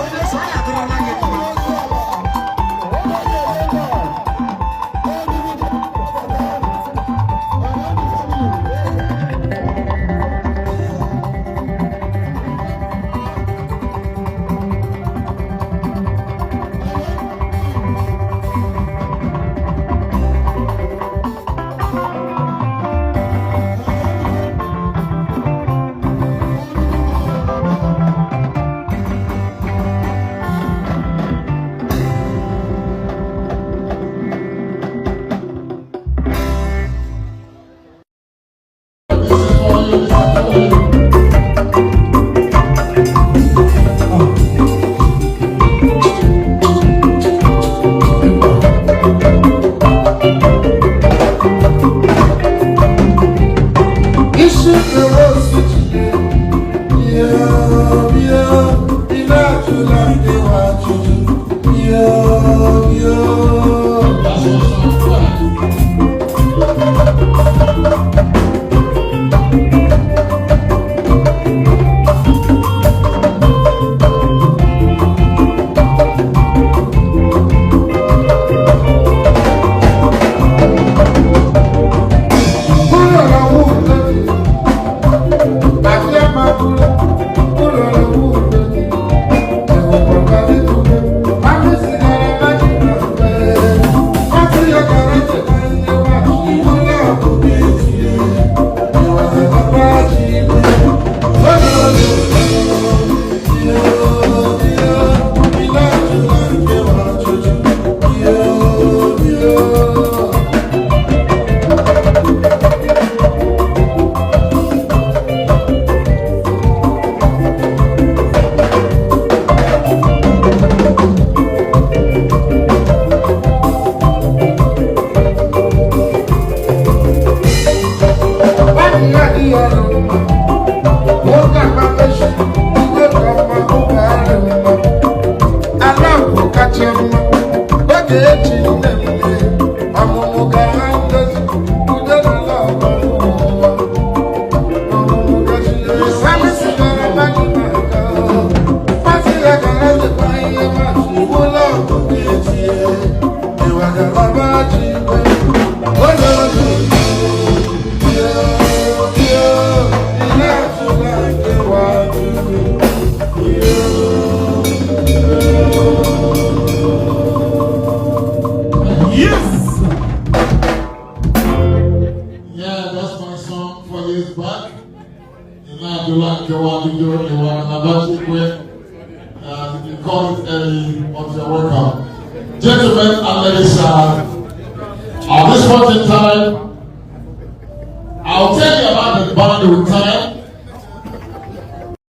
Onye sọ ya dịrịla gị mma. This is for you. This is for you. Isi mere osisi ya bịa, ị na-ajụla ndị nwe ajụjụ ya bịa. That's your song. Go ahead. Ụlọ na nwunye abịa ma bụrụ ụlọ na nwunye Yeah. Oge echi nne nne ọmụmụ ga ha ndozi udo n'ala ọgbara ụwa ọmụmụ gachiri samisi gara mmadụ n'aka masị ya gara dịkwa ihe masị ụlọ ọgụgụ etie ịwa galaba ji igwe onye ozi yo ile atụla nkewa ajụjụ. Yes! Yeah, that's my song 4 years back. Inadula Nkewa Dudu Iwa Nabachikwe. You call it early, but you're welcome. Gentlemen and ladies, at this point in time, I'll tell you about the band with time.